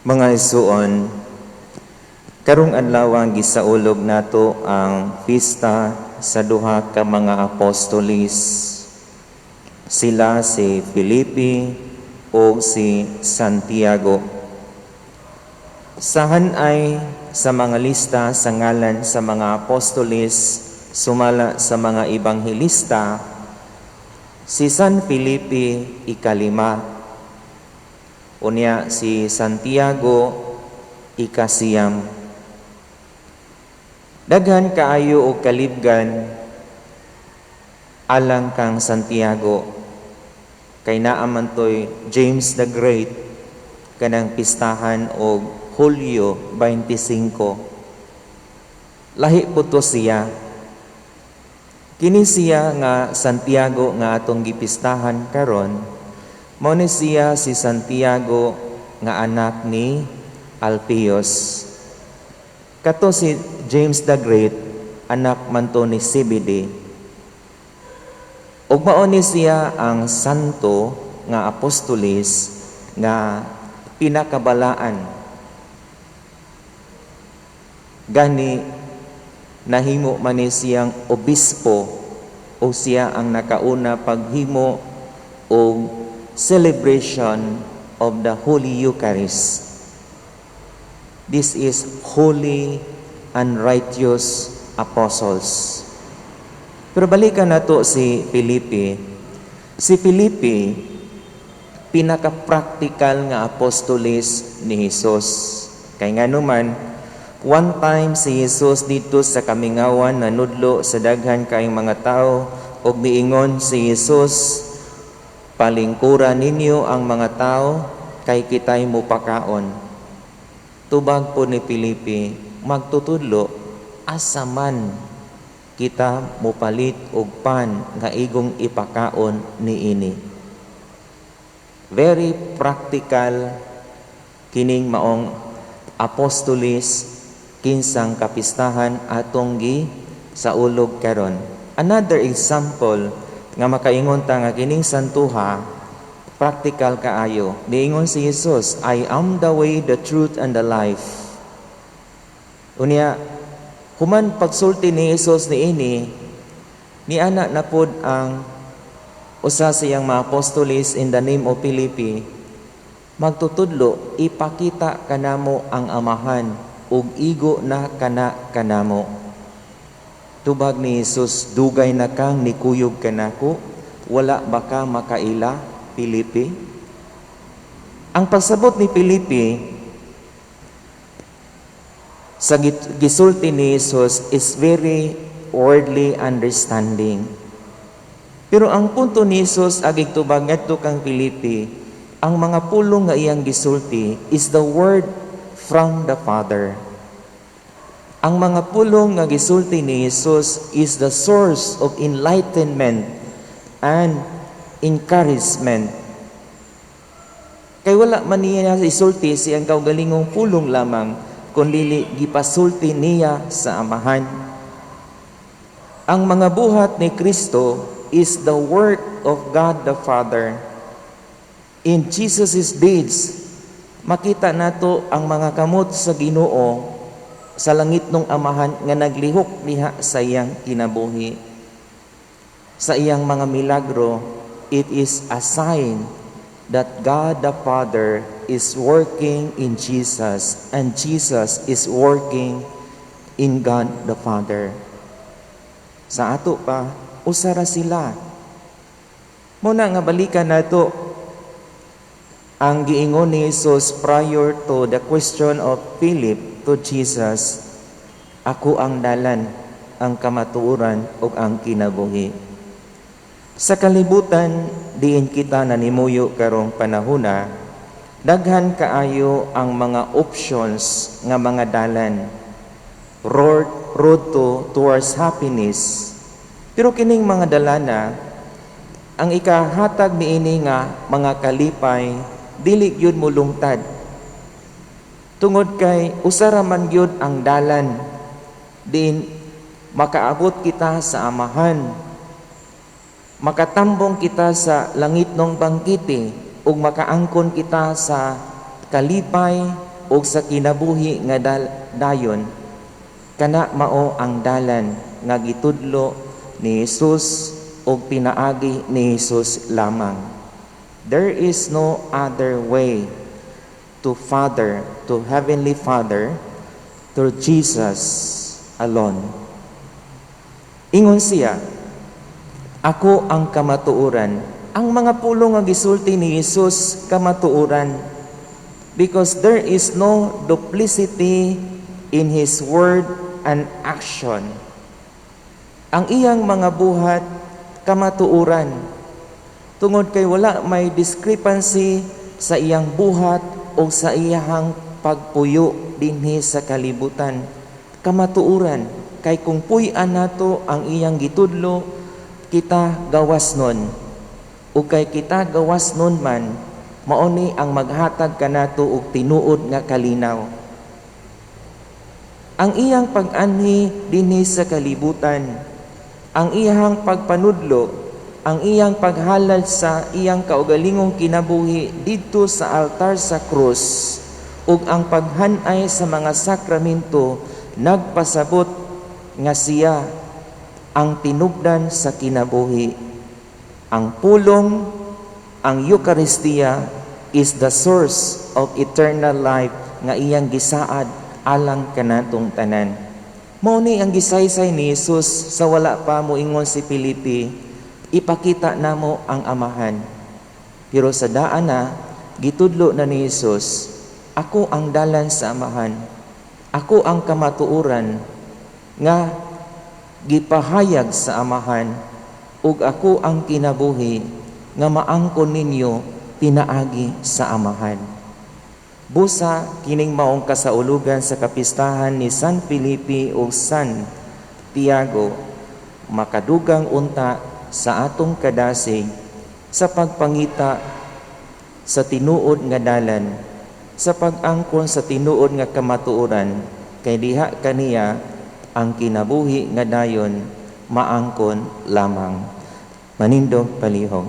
Mga igsuon, karong adlaw ang gisaulog nato ang pista sa duha ka mga apostolis. Sila si Felipe o si Santiago. Sa hanay sa mga lista sa ngalan sa mga apostolis sumala sa mga ebanghelista, si San Felipe ikalima. Unya si Santiago ikasiyam. Daghan kaayo og kalibgan alang kang Santiago kay naa man toy James the Great kanang pistahan og Hulyo 25. Lahi po to siya. Kini siya nga Santiago nga atong gipistahan karon, mao ni siya si Santiago nga anak ni Alpheus. Kato si James the Great, anak man to ni Zebedee. Ug mao ni siya ang santo nga apostolis nga pinakabalaan. Gani nahimo man ni siyang obispo o siya ang nakauna paghimo og celebration of the Holy Eucharist. This is holy and righteous apostles. Pero balikan nato si Felipe. Si Felipe, pinaka-practical nga apostolis ni Jesus. Kay nganuman, one time si Jesus dito sa kamingawan nanudlo sa daghan kaayong mga tao ug miingon si Jesus, "Palingkura ninyo ang mga tao kay kita'y mupakaon." Tubag po ni Felipe, "Magtutudlo, asa man kita mopalit og pan nga igong ipakaon niini?" Very practical kining maong apostolis kinsang kapistahan atong gi saulog karon. Another example nga makaingon ta nga kining santuha practical kaayo. Niingon si Jesus, "I am the way, the truth, and the life." Unya, human pagsulti ni Jesus niini, niana na pod ang usa siyang mga apostolis in the name of Felipe, "Magtutudlo, ipakita kanamo ang Amahan ug igo na kana kanamo." Tubag ni Jesus, "Dugay na kang nikuyog kanako, wala ba ka makaila, Felipe?" Ang pagsabot ni Felipe sa gisulti ni Jesus is very worldly understanding. Pero ang punto ni Jesus agig tubag ngadto kang Felipe, ang mga pulong nga iyang gisulti is the word from the Father. Ang mga pulong nga gisulti ni Jesus is the source of enlightenment and encouragement. Kay wala man niya isulti sa iyang kaugalingong pulong lamang, kun dili gipasulti niya sa Amahan. Ang mga buhat ni Kristo is the work of God the Father. In Jesus' deeds, makita nato ang mga kamot sa Ginoo sa langitnong Amahan nga naglihok diha sa iyang kinabuhi. Sa iyang mga milagro, it is a sign that God the Father is working in Jesus and Jesus is working in God the Father. Sa ato pa, usa ra sila. Muna nga balikan nato ang giingon ni Jesus prior to the question of Philip to Jesus, "Ako ang dalan, ang kamatuoran ug ang kinabuhi." Sa kalibutan diin kita nanimuyo karong panahona, daghan kaayo ang mga options nga mga dalan. Road towards happiness. Pero kining mga dalana, ang ikahatag niini nga mga kalipay dili gyud molungtad. Tungod kay usa ra man gyud ang dalan diin makaabot kita sa Amahan. Makatambong kita sa langitnong bangkete ug makaangkon kita sa kalipay. ug sa kinabuhi nga dayon. Kana mao ang dalan nga gitudlo ni Jesus ug pinaagi ni Jesus lamang. There is no other way to Father, to Heavenly Father, through Jesus alone. Ingon siya, "Ako ang kamatuoran." Ang mga pulong nga gisulti ni Jesus, kamatuoran, because there is no duplicity in His word and action. Ang iyang mga buhat, kamatuoran. Tungod kay wala may discrepancy sa iyang buhat o sa iyang pagpuyo dinhi sa kalibutan. Kamatuoran kay kung puy-an nato ang iyang gitudlo, kita gawas nun. Ug kay kita gawas nun man, mao ni ang maghatag kanato og tinuod nga kalinaw. Ang iyang pag-anhi dinhi sa kalibutan, ang iyang pagpanudlo, ang iyang paghalad sa iyang kaugalingong kinabuhi didto sa altar sa krus, ug ang paghanay sa mga sakramento, nagpasabot nga siya ang tinubdan sa kinabuhi. Ang pulong, ang Eukaristiya, is the source of eternal life nga iyang gisaad alang kanatong tanan. Mao ni ang gisaysay ni Jesus sa wala pa moingon si Felipe, "Ipakita namo ang Amahan." Pero sa daan na, gitudlo na ni Jesus, "Ako ang dalan sa Amahan. Ako ang kamatuoran nga gipahayag sa Amahan, ug ako ang kinabuhi nga maangkon ninyo pinaagi sa Amahan." Busa kining maong kasaulugan sa kapistahan ni San Felipe ug San Tiago makadugang unta sa atong kadasig sa pagpangita sa tinuod nga dalan, sa pag-angkon sa tinuod nga kamatuoran, kay diha kaniya ang kinabuhi nga dayon maangkon lamang. Manindog palihog.